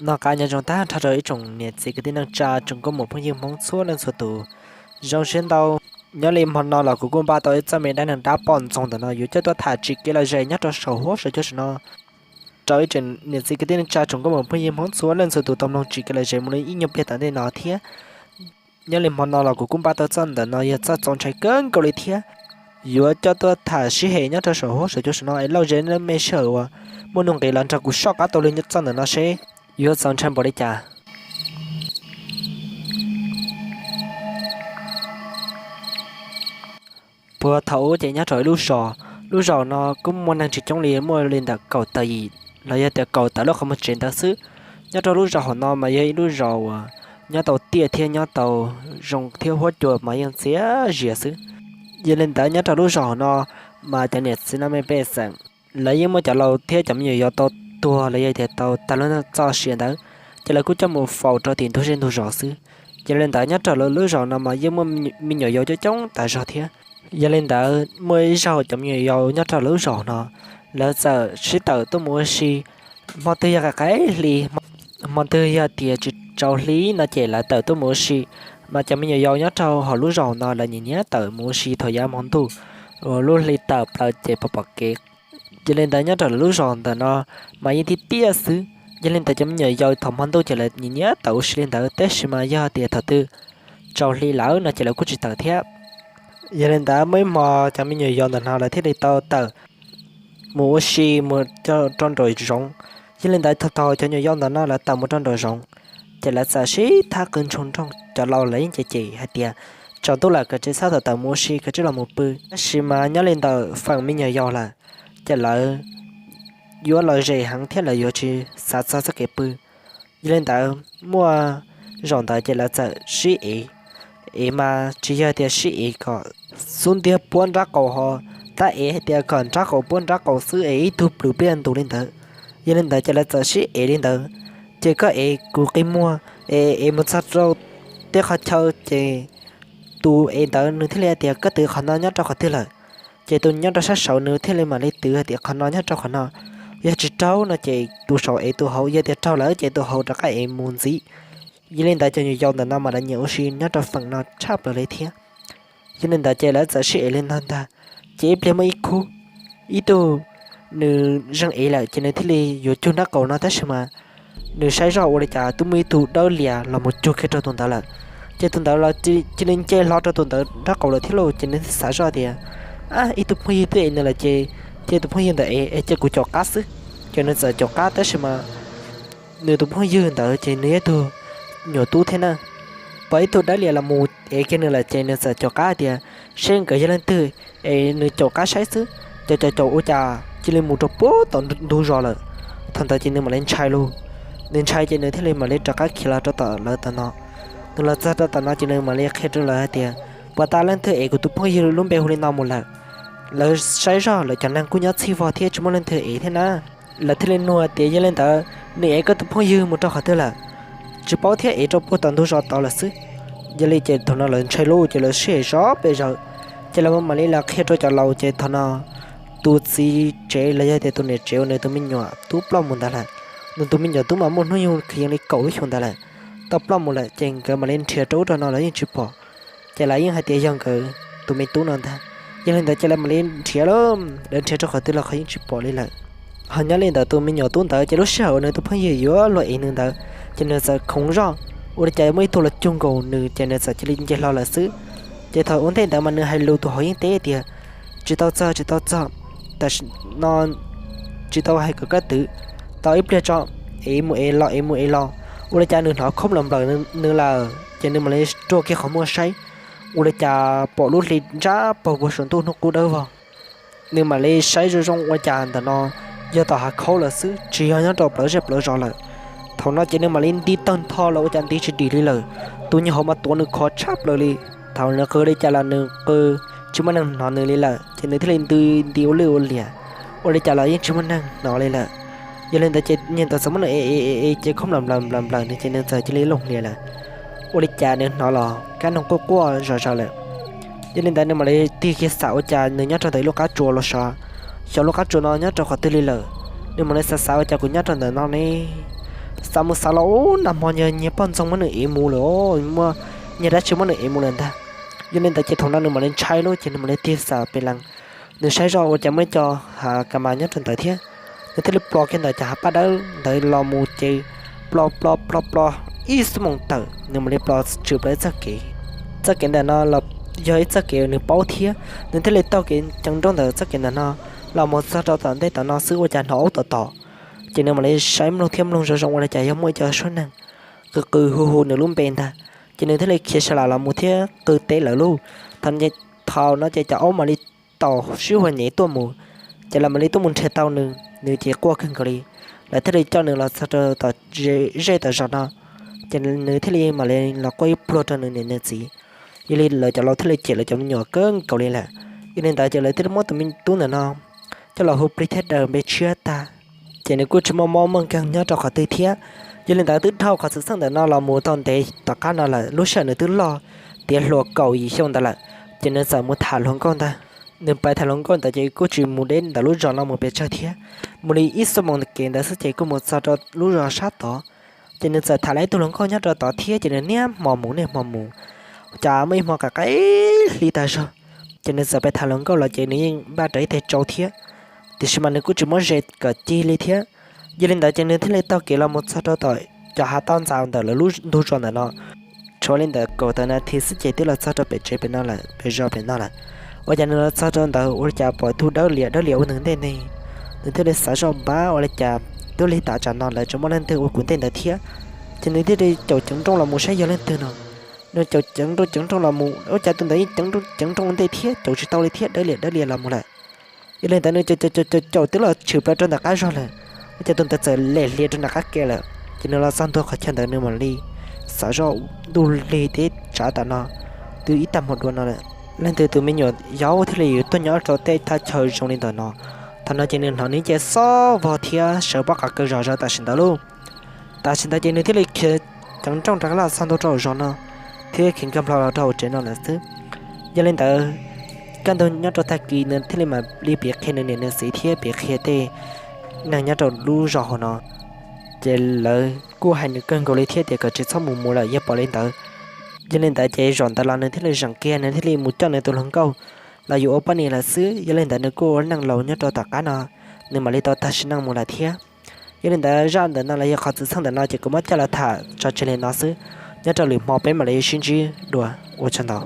Noj qab nyob zoo tag nrho rau ib tsoom niam txiv kwv tij neej tsa tsoom nkauj muam phooj ywg Hmoob txhua leej txhua tus. Zoo siab ntau, nyob li hmo no los kuv kuj npaj tau ib txoj me dab neeg dab poj ntxoog ntawm no yuav coj tuaj tham tsis kev lom zem nyob rau saum huab saum cua saum no rau ib tsoom niam txiv kwv tij neej tsa tsoom nkauj muam phooj ywg Hmoob txhua leej txhua tus tau mloog tsis kev lom zem mus li ib nyuag pliag tom ntej no thiab. Nyob li hmo no los kuv kuj npaj tau txoj ntawm no yog txoj txaus ntshai kawg nkaus li thiab. Yuav coj tuaj tham sib hem nyob rau saum huab saum cua saum no es lauj ze nej me sij hawm uas muaj nuj nqis los nrog kuv soj qab taug lw txoj ntawm no seb yuav txaus ntshai npaum li cas. Puag thaum ub ces nyob rau ib lub zos, lub zos no kuj muaj neeg tsis coob li, muaj li ntawm kaum tawm yim los yog tias kaum tawm lub qhov muag tsev ntawd xwb. Nyob rau lub zos hauv no mas yog ib lub zos uas nyob tau tiaj thiab nyob tau zoo thiab huab cua mas yeej txias zias xwb. Yog li ntawd nyob rau lub zos hauv no mas cov niam txiv no me pej xeem lawv yeej muab cov laus thiab cov me nyuam yaus tau tuag los yog tias tau tag lub txoj sia ntawd, ces lawv kuj coj mus faus rau tim ntug zej ntug zos xwb. Yog li ntawd nyob rau lawv lub zos no mas yeej muaj me nyuam yaus coob coob tas zog thiab. Yog li ntawd muaj ib zaug cov me nyuam yaus nyob rau lub zos no, lawv txawm sib tawm tuaj mus ua si. Hmo twg yog qaim qaim hli, hmo twg yog tias tsis tsaus hli no ces lawv tawm tuaj mus ua si. Mas cov me nyuam yaus nyob rau hauv lub zos no lawv nyiam nyiam tawm mus ua si thaum yav hmo ntuj, uas lub hli tawm plaws ces pom pom kev. Yog li ntawd nyob rau lawv lub zos ntawm no mas yeej tiaj tiaj xwb. Yog li ntawd cov me nyuam yaus thaum hmo ntuj ces lawv nyiam nyiam tawm ua si li ntawd, tab sis mas yog tias thaum twg tsaus hli lawm no ces lawv kuj tsis tawm thiab. Yog li ntawd muaj ib hmo cov me nyuam yaus ntawm no lawv thiaj li tau tawm mus ua si mus rau nraum zoov. Yog li ntawd thaum cov me nyuam yaus ntawm no lawv tawm mus rau nraum zoov, ces lawv txawm sib thab qw ntsoog nrooj, cov laus lawv yeej cem cem hais tias tsaus ntuj lawm kav tsij txhob tawm tawm mus ua si, kav tsij los mus pw. Tab sis mas nyob li ntawm feem me nyuam yaus lawm, ces lawv yuav lom zem heev thiab lawv yuav tsis xav txog txoj kev pw. Yog li ntawd muaj zaum ntawd ces lawv txawm sib ev. Ev mas tsis yog tias sib ev kom xub ntiag puab nrab qaum ho, tab ev hais tias kom nrab qaum puab nrab qaum xwb es ib tug plhws pliaj ntug li ntawd. Yog li ntawd ces lawv txawm sib ev li ntawd, ces koj ev kuv qi muag, ev ev mus txog rau tej qhov chaw ces tus ev ntawd nws thiaj li hais tias koj twv qhov no nyob rau qhov twg lawm. Ces tus nyob rau sab saud nws thiaj li mam li twv hais tias qhov no nyob rau qhov no. Yog tsis raug no ces tus saud ev tus hauv, yog tias raug lawm ces tus hauv rov qab ev mus ntxiv. Yog li ntawd cov me nyuam yaus ntawm no mas lawv nyiam ua si nyob rau feem no tshaj plaws li thiab. Yog li ntawd ces lawv txawm sib ev li no ntag, ces ib pliag muaj ib khub, ib tug nws zeeg ev lawm ces nws thiaj li yuav cug nrab qaum no tab sis mas nws saib zoj ua li cas twb muaj ib tug dawb lias los mus cug kiag rau tus ntawd lawm. Ces tus ntawd los cia li nce hlo rau tus ntawd nrab qaum lawm thiab lauj, ces nws thiaj xav zoj tias, ab, ib tug phooj ywg twb ev nws lawm ces cia tus phooj ywg ntawd ev es cia kuv caum qab xwb. Ces nws txawm caum qab tab sis mas nws tus phooj ywg ntawd ces nws yog ib tug nyuam tub thiab na, pom ib tug dawb lias los mus ev kiag nws lawm ces nws txawm caum qab tias seb nkawd yog leej twg es nws caum qab saib xwb. Caum caum caum ua cas cia li mus rau puag tom ntug zos lawm. Thaum ntawd ces nws mam li ntshai lauj, nws ntshai ces nws thiaj li mam li rov qab khiav los rau tom lawv tom no. Nws los txog rau tom no ces nws mam li qhia rau lawv hais tias puas tas leej twg ev kuv tus phooj ywg lub npe hu li no mus lawm. Lawv saib zoj lawv cov neeg kuj nyob txhij vog thiab tsis muaj leej twg ev thiab na. Lawv thiaj li nug tias yog li ntawd nws ev koj tus phooj ywg mus rau qhov twg lawm? Tsis paub thiab, ev rau puag tom ntug zos tod lawm xwb. Yog li ces thaum no lawv ntshai lauj ces lawv sib zov pes zaws, ces lawv mam li los qhia rau cov laus ces thaum no tus txiv tsev los yog tias tus niam tsev uas nws tus me nyuam tub ploj mus ntawd lawm, nws tus me nyuam tub mas muaj hnub nyoog kwv yees li kaum lub xyoo ntawd lawm, tau ploj mus lawm ces nkawd mam li nrhiav rau ub rau no los yeej tsis pom. Ces lawv yeej hais tias yog nkawd tus me tub no ntag. Yog li ntawd ces lawv mam li nrhiav lauj, lawv nrhiav rau qhov twg los qhov yeej tsis pom li lawm. Ho nyob li ntawd tus me nyuam tub ntawd ces lub sij hawm nws tus phooj ywg yuav luag ev nws ntawd, ces nws txawm khoov zoj, ua li cas muaj ib tug los cug nkaus nws ces nws txawm cia li nce hlo lawm xwb. Ces thaum ua ntej ntawd mas nws hais lus tus hauv yeej teb tias tsis tau txog, tsis tau txog, tam sim no tsis tau hais kom koj twv, tau ib pliag tso, ev mus ev los, ev mus ev los. Ua li cas nws hnov khaub nplaws nplaws nws lawm ces nws mam li rua kiag qhov muag saib, ua li cas pom lub hli ntsab paug puag saum ntuj hnub qub dawb vog. Nws mam li saib zoo zoo ua cas ntawm no yog tom hav khaub lawm xwb, tsis yog nyob rau plawv zej plawv zos lawm. Thaum no ces nws mam li nti tawg ntho los ua cas nti tsis dim li lawm. Tus nyuag hauv mas tuav nws khov tshaj plaws li. Thaum nws qw li cas los nws qw tsis muaj neeg hnov nws li lawm ces nws thiaj li nti nti ua lwj ua liam, ua li cas los yeej tsis muaj neeg hnov li lawm. Yog li ntawd ces niag ntawd txawm muab nws ev ev ev ces khaub nplaws nplaws nplaws nplaws nws ces nws txawm cia li looj hlias lawm. Ua li cas nws hnov los kab noog quaj quaj zom zaws lawm. Yog li ntawd nws mam li tig kiag xav ua cas nws nyob rau ntawm ib lub qab tsua los sav, xyov lub qab tsua no nyob rau qhov twg li lawm. Nws mam li xav xav ua cas kuv nyob rau ntawm no ne, Xav mus xav los ub, nag hmo nyias poj ntxoog muab nws ev mus lawm, muaj nyias dab tsi muab nws ev mus lawm ntag. Yog li ntawd ces thaum no nws mam li ntshai lub ces nws mam li tig xauj pem lees, nws saib zoj ua cas muaj ib co hav kas mas nyob rau ntawd thiab. Nws thiaj li plo kiag ntawm cov hav paj dawb ntawd los mus ces plo plo plo plo ib xuab moos tawm nws mam li plo tshwm plaws txoj kev. Txoj kev ntawm no los yog ib txoj kev nws paub thiab, nws thiaj li taug kev ceev nrooj ntawm txoj kev ntawm no los mus txog rau tom ntej tom no xwb ua cas hnov aub tom tom. Ces nws mam li saib mloog thiab mloog zoo zoo ua li cas yog muaj ib co suab neeg qw qw hu hu nws lub npe ntag. Ces nws thiaj li khiav sawv lam los mus thiab qw teb lawv lauj. Thaum no ces cov aub mam li tau sib hua nyem tuaj mus, ces lawv mam li tuaj mus nrhiav tau nws, nws ces quaj kawg nkaus li. Lawv thiaj li coj nws los txog rau tom zej tom zos no, ces nws thiaj li mam li los quaj ib pluag rau nws niam nws txiv. Yog li lawv cov laus thiaj li cem lawv cov me nyuam kawg nkaus li lawm. Yog li ntawd ces lawv thiaj li muab tus me tub ntawm no coj los hu plig thiab daws npe tshiab tag, ces nws kuj tsis muaj mob muaj nkeeg nyob rau qhov twg thiab. Yog li ntawd twb dhau qhov xwm txheej ntawm no los mus tau ntev tom qab no lawm, lub sij hawm nws twb loj tiav hluas kaum yim xyoo ntawd lawm, ces nws txawm mus tham hluas nkauj ntag. Nws pais tham hluas nkauj ntawd ces kuj tsis mus deb ntawm lub zos no mus pes tsawg thiab, mus li ib xuab moos kev ntawd xwb ces kuj mus txog rau lub zos sab tod. Ces nws txawm tham lawm ib tug hluas nkauj nyob rau tod thiab ces nws niaj hmo mus niaj hmo mus, cas muaj ib hmo qaim qaim hli tag zog, ces nws txawm pais tham hluas nkauj los ces nws yeej npaj rau ib teg tsau thiab, tiam sis mas nws kuj tsis muab ze kom cig li thiab. Yog li ntawd ces nws thiaj li taug kev los mus txog rau tom cov hav toj ntxas ntawm lawv lub ntug zos ntawm no. Tshuav li ntawm kaum tawm nas this xwb ces twb los txog rau pem tsev pem no lawm, pem zos pem no lawm. Ua cas nws los txog rau ntawd ua cas pom ib tug dawb liam dawb liam ua nws ntej ne. Nws thiaj li xav zoj npab ua li cas twb lig tas tsam no lawv tseem muaj leej twg ua kuv ntej ntawd thiab. Ces nws thiaj li caum ceev nrooj los mus saib yog leej twg no. Nws caum ceev nrooj ceev nrooj los mus ua cas tus ntawd yeej ceev nrooj ceev nrooj ntej thiab caum tsis tau li thiab dawb liam dawb liam los mus lawm. Yog li ntawd nws caum caum caum caum twb los tshwm plaws rau nram qab zog lawm, ua cas tus ntawd txawm lem hlias rau nram qab ke lawm. Ces nws los txog ntua qhov chaw ntawd nws mam li xav zoj ntuj lig teb tsav tam no twb ib tag hmo dua no lawm, leej twg tus me nyuam yaus thiaj li yuav tuaj nyob rau tej thaj chaw zoo li ntawm no. Thaum no ces nws hnov nws ces xob vog thiab sawv pob qhov kawg zog zog tam sim ntawd lauj. Tam sim ntawd ces nws thiaj li khiav ceev nrooj rov qab los txog ntua rau hauv zos no thiab khiav nkag nplo los rau hauv tsev no lawm xwb. Yog li ntawd, kaj ntug nyob rau tag kis nws thiaj li mam li piav qhia nws niam nws txiv thiab piav qhia tej neeg nyob rau lub zos hauv no. Ces lawv kuj hais nws kawg nkaus li thiab tias kom tsis txhob mus mus lawm yog pom li ntawd. Yog li ntawd ces zaum ntawd los nws thiaj li zeem kiag nws thiaj li mus coj nws tus hluas nkauj los yuav ua poj niam lawm xwb. Yog li ntawd nws kuj ua neej laus nyob rau tom qab no, nws mam li tau tag sim neej mus lawm thiab. Yog li ntawd zaj ntawm no los yog qhov xwm txheej ntawm no ces kuv muab coj los tham tso tseg li no xwb. Nyob rau lwm hmo peb mam li sib ntsib dua, ua tsaug ntau.